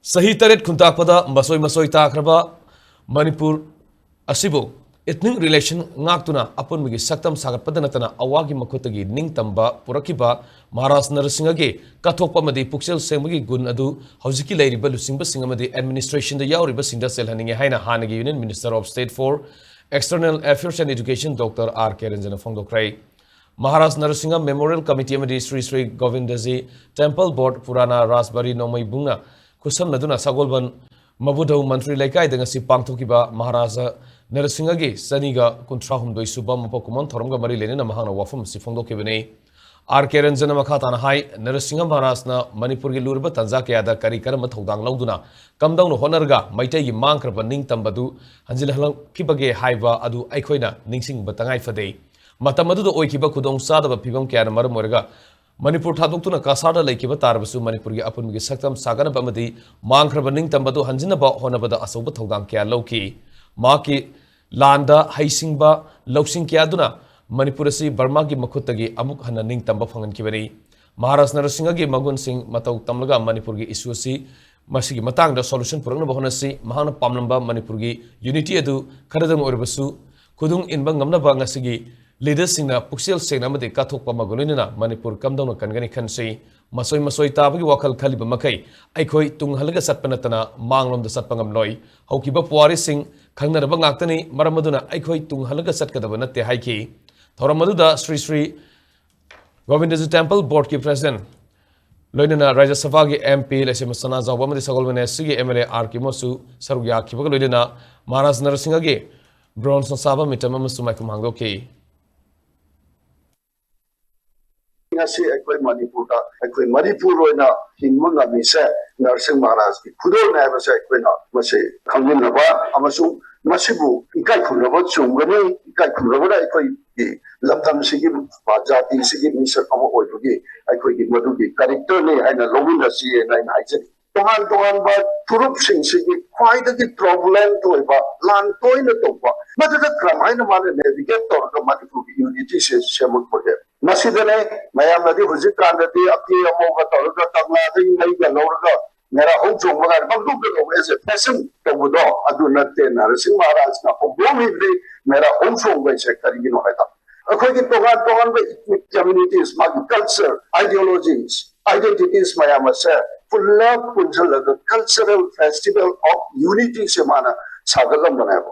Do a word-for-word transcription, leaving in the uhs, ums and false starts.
ꯆꯍꯤ ꯇꯔꯦꯠ ꯈꯨꯟꯇꯥꯛꯄꯗ ꯃꯁꯣꯏ ꯃꯁꯣꯏ ꯇꯥꯈ꯭ꯔꯕ ꯃꯅꯤꯄꯨꯔ ꯑꯁꯤꯕꯨ ethnic relation ꯉꯥꯛꯇꯨꯅ ꯑꯄꯨꯟꯕꯒꯤ ꯁꯛꯇꯝ ꯁꯥꯒꯠꯄꯗ ꯅꯠꯇꯅ ꯑꯋꯥꯒꯤ ꯃꯈꯨꯠꯇꯒꯤ ꯅꯤꯡꯇꯝꯕ ꯄꯨꯔꯛꯈꯤꯕ ꯃꯍꯥꯔꯥꯖ ꯅꯔꯁꯤꯡꯍꯒꯤ ꯀꯠꯊꯣꯛꯄ ꯑꯃꯗꯤ ꯄꯨꯛꯆꯦꯜ ꯁꯦꯡꯕꯒꯤ ꯒꯨꯟ ꯑꯗꯨ ꯍꯧꯖꯤꯛꯀꯤ ꯂꯩꯔꯤꯕ ꯂꯨꯆꯤꯡꯕꯁꯤꯡ ꯑꯃꯗꯤ administrationꯗ ꯌꯥꯎꯔꯤꯕꯁꯤꯡꯗ ꯆꯦꯜꯍꯟꯅꯤꯡꯉꯤ ꯍꯥꯏꯅ ꯍꯥꯟꯅꯒꯤ Union Minister of State for External Affairs and Education Doctor R K Ranjan ꯐꯣꯡꯗꯣꯛꯈ꯭ꯔꯦ꯫ Maharaj Narasimha Memorial Committee ꯑꯃꯗꯤ ꯁ꯭ꯔꯤ ꯁ꯭ꯔꯤ ꯒꯣꯕꯤꯟꯗꯖꯤ Temple Board ꯄꯨꯔꯥꯅꯥ ꯔꯥꯖꯕꯥꯔꯤ ꯅꯣꯡꯃꯩꯕꯨꯡꯅ ꯈꯨꯠꯁꯝꯅꯗꯨꯅ ꯁꯒꯣꯜꯕꯟ ꯃꯕꯨꯙꯧ ꯃꯟꯇ꯭ꯔꯤ ꯂꯩꯀꯥꯏꯗ ꯉꯁꯤ ꯄꯥꯡꯊꯣꯛꯈꯤꯕ ꯃꯍꯥꯔꯥꯖ ꯅꯔꯁꯤꯡꯍꯒꯤ ꯆꯅꯤꯒ ꯀꯨꯟꯊ꯭ꯔꯥ ꯍꯨꯝꯗꯣꯏ ꯁꯨꯕ ꯃꯄꯣꯛ ꯀꯨꯝꯑꯣꯟ ꯊꯧꯔꯝꯒ ꯃꯔꯤ ꯂꯩꯅꯅ ꯃꯍꯥꯛꯅ ꯋꯥꯐꯝ ꯑꯁꯤ ꯐꯣꯡꯗꯣꯛꯈꯤꯕꯅꯤ꯫ ꯑꯥꯔ ꯀꯦ ꯔꯟꯖꯟꯅ ꯃꯈꯥ ꯇꯥꯅ ꯍꯥꯏ, ꯅꯔꯁꯤꯡꯍ ꯃꯍꯥꯔꯥꯖꯅ ꯃꯅꯤꯄꯨꯔꯒꯤ ꯂꯨꯔꯕ ꯇꯥꯟꯖꯥ ꯀꯌꯥꯗ ꯀꯔꯤ ꯀꯔꯝꯕ ꯊꯧꯗꯥꯡ ꯂꯧꯗꯨꯅ ꯀꯝꯗꯧꯅ ꯍꯣꯠꯅꯔꯒ ꯃꯩꯇꯩꯒꯤ ꯃꯥꯡꯈ꯭ꯔꯕ ꯅꯤꯡꯇꯝꯕꯗꯨ ꯍꯟꯖꯤꯜꯍꯜꯂꯛꯈꯤꯕꯒꯦ ꯍꯥꯏꯕ ꯑꯗꯨ ꯑꯩꯈꯣꯏꯅ ꯅꯤꯡꯁꯤꯡꯕ ꯇꯉꯥꯏ ꯐꯗꯦ꯫ ꯃꯇꯝ ꯑꯗꯨꯗ ꯑꯣꯏꯈꯤꯕ ꯈꯨꯗꯣꯡ ꯆꯥꯗꯕ ꯐꯤꯕꯝ ꯀꯌꯥꯅ ꯃꯔꯝ ꯑꯣꯏꯔꯒ ꯃꯅꯤꯄꯨꯔ ꯊꯥꯗꯣꯛꯇꯨꯅ ꯀꯁꯥꯔꯗ ꯂꯩꯈꯤꯕ ꯇꯥꯔꯕꯁꯨ ꯃꯅꯤꯄꯨꯔꯒꯤ ꯑꯄꯨꯟꯕꯒꯤ ꯁꯛꯇꯝ ꯁꯥꯒꯠꯅꯕ ꯑꯃꯗꯤ ꯃꯥꯡꯈ꯭ꯔꯕ ꯅꯤꯡꯇꯝꯕꯗꯨ ꯍꯟꯖꯤꯟꯅꯕ ꯍꯣꯠꯅꯕꯗ ꯑꯆꯧꯕ ꯊꯧꯗꯥꯡ ꯀꯌꯥ ꯂꯧꯈꯤ꯫ ꯃꯍꯥꯛꯀꯤ ꯂꯥꯟꯗ ꯍꯩꯁꯤꯡꯕ ꯂꯧꯁꯤꯡ ꯀꯌꯥꯗꯨꯅ ꯃꯅꯤꯄꯨꯔ ꯑꯁꯤ ꯕꯔꯃꯥꯒꯤ ꯃꯈꯨꯠꯇꯒꯤ ꯑꯃꯨꯛ ꯍꯟꯅ ꯅꯤꯡꯇꯝꯕ ꯐꯪꯍꯟꯈꯤꯕꯅꯤ꯫ ꯃꯍꯥꯔꯥꯖ ꯅꯔꯁꯤꯡꯍꯒꯤ ꯃꯒꯨꯟꯁꯤꯡ ꯃꯇꯧ ꯇꯝꯂꯒ ꯃꯅꯤꯄꯨꯔꯒꯤ issue ꯑꯁꯤ ꯃꯁꯤꯒꯤ ꯃꯇꯥꯡꯗ solution ꯄꯨꯔꯛꯅꯕ ꯍꯣꯠꯅꯁꯤ꯫ ꯃꯍꯥꯛꯅ ꯄꯥꯝꯂꯝꯕ ꯃꯅꯤꯄꯨꯔꯒꯤ unity ꯑꯗꯨ ꯈꯔꯗꯪ ꯑꯣꯏꯔꯕꯁꯨ ꯈꯨꯗꯨꯡ ꯏꯟꯕ ꯉꯝꯅꯕ ꯉꯁꯤꯒꯤ leaderꯁꯤꯡꯅ ꯄꯨꯛꯆꯦꯜ ꯁꯦꯡꯅ ꯑꯃꯗꯤ ꯀꯠꯊꯣꯛꯄ ꯑꯃꯒ ꯂꯣꯏꯅꯅ ꯃꯅꯤꯄꯨꯔ ꯀꯝꯗꯧꯅ ꯀꯟꯒꯅꯤ ꯈꯟꯁꯤ꯫ ꯃꯁꯣꯏ ꯃꯁꯣꯏ ꯇꯥꯕꯒꯤ ꯋꯥꯈꯜ ꯈꯜꯂꯤꯕ ꯃꯈꯩ ꯑꯩꯈꯣꯏ ꯇꯨꯡ ꯍꯜꯂꯒ ꯆꯠꯄ ꯅꯠꯇꯅ ꯃꯥꯡꯂꯣꯝꯗ ꯆꯠꯄ ꯉꯝꯂꯣꯏ꯫ ꯍꯧꯈꯤꯕ ꯄꯨꯋꯥꯔꯤꯁꯤꯡ ꯈꯪꯅꯔꯕ ꯉꯥꯛꯇꯅꯤ, ꯃꯔꯝ ꯑꯗꯨꯅ ꯑꯩꯈꯣꯏ ꯇꯨꯡ ꯍꯜꯂꯒ ꯆꯠꯀꯗꯕ ꯅꯠꯇꯦ ꯍꯥꯏꯈꯤ꯫ ꯊꯧꯔꯝ ꯑꯗꯨꯗ ꯁ꯭ꯔꯤ ꯁ꯭ꯔꯤ ꯒꯣꯕꯤꯟꯗꯖꯤ Temple Boardꯀꯤ President, ꯂꯣꯏꯅꯅ ꯔꯥꯖ꯭ꯌ ꯁꯚꯥꯒꯤ MP ꯂꯩꯁꯦꯝꯕ ꯁꯅꯥꯖꯥꯎꯕ ꯑꯃꯗꯤ ꯁꯒꯣꯜꯕꯟ SCꯒꯤ MLA R ꯀꯤꯃꯣꯁꯨ ꯁꯔꯨꯛ ꯌꯥꯈꯤꯕꯒ ꯂꯣꯏꯅꯅ ꯃꯍꯥꯔꯥꯖ ꯅꯔꯁꯤꯡꯍꯒꯤ bronze ꯁꯥꯕ ꯃꯤꯇꯝ ꯑꯃꯁꯨ ꯃꯥꯏꯈꯨꯝ ꯍꯥꯡꯗꯣꯛꯈꯤ꯫ ꯉꯁꯤ ꯑꯩꯈꯣꯏ ꯃꯅꯤꯄꯨꯔꯗ ꯑꯩꯈꯣꯏ ꯃꯅꯤꯄꯨꯔ ꯑꯣꯏꯅ ꯍꯤꯡꯕ ꯉꯝꯃꯤꯁꯦ ꯅꯔꯁꯤꯡ ꯃꯍꯥꯔꯥꯖꯀꯤ ꯈꯨꯗꯣꯜꯅꯦ ꯍꯥꯏꯕꯁꯦ ꯑꯩꯈꯣꯏꯅ ꯃꯁꯤ ꯈꯪꯃꯤꯟꯅꯕ ꯑꯃꯁꯨꯡ ꯃꯁꯤꯕꯨ ꯏꯀꯥꯏ ꯈꯨꯝꯅꯕ ꯆꯨꯝꯒꯅꯤ꯫ ꯏꯀꯥꯏ ꯈꯨꯝꯅꯕꯅ ꯑꯩꯈꯣꯏꯒꯤ ꯂꯝꯗꯝꯁꯤꯒꯤ, ꯖꯥꯇꯤꯁꯤꯒꯤ ꯃꯤꯁꯛ ꯑꯃ ꯑꯣꯏꯕꯒꯤ ꯑꯩꯈꯣꯏꯒꯤ ꯃꯗꯨꯒꯤ characterꯅꯤ ꯍꯥꯏꯅ ꯂꯧꯃꯤꯟꯅꯁꯤ ꯍꯥꯏꯅ ꯑꯩꯅ ꯍꯥꯏꯖꯔꯤ꯫ ꯇꯣꯉꯥꯟ ꯇꯣꯉꯥꯟꯕ ꯐꯨꯔꯨꯞꯁꯤꯡꯁꯤꯒꯤ ꯈ꯭ꯋꯥꯏꯗꯒꯤ turbulent ꯑꯣꯏꯕ, ꯂꯥꯟ ꯇꯣꯏꯅ ꯇꯧꯕ, ꯃꯗꯨꯗ ꯀꯔꯝꯍꯥꯏꯅ ꯃꯥꯅ navigate ꯇꯧꯔꯒ ꯃꯅꯤꯄꯨꯔꯒꯤ unityꯁꯦ ꯁꯦꯝꯃꯛꯄꯒꯦ? ꯃꯁꯤꯗꯅꯦ ꯃꯌꯥꯝꯅꯗꯤ ꯍꯧꯖꯤꯛꯀꯥꯟꯗꯗꯤ ꯑꯀꯦ ꯑꯃꯧꯒ ꯇꯧꯔꯒ ꯀꯪꯂꯥꯗꯒꯤ ꯃꯩꯒ ꯂꯧꯔꯒ ꯃꯦꯔꯥ ꯍꯧ ꯆꯣꯡꯕ ꯀꯥꯏꯅ ꯄꯪꯇꯧꯗ ꯇꯧꯕ as a fashion ꯇꯧꯕꯗꯣ ꯑꯗꯨ ꯅꯠꯇꯦ꯫ ꯅꯔꯁꯤꯡ ꯃꯍꯥꯔꯥꯖꯅ ꯍꯧꯗꯣꯛꯂꯤꯕꯅꯤ ꯃꯦꯔꯥ ꯍꯧ ꯆꯣꯡꯕ ꯍꯥꯏꯁꯦ ꯀꯔꯤꯒꯤꯅꯣ ꯍꯥꯏ ꯇꯥꯔꯗꯤ, ꯑꯩꯈꯣꯏꯒꯤ ꯇꯣꯉꯥꯟ ꯇꯣꯉꯥꯟꯕ ethnic communities, ꯃꯥꯒꯤ culture, ideologies, identities ꯃꯌꯥꯝ ꯑꯁꯦ ꯄꯨꯜꯂꯞ ꯄꯨꯟꯁꯤꯜꯂꯒ cultural festival of unityꯁꯦ ꯃꯥꯅ ꯁꯥꯒꯠꯂꯝꯕꯅꯦꯕ꯫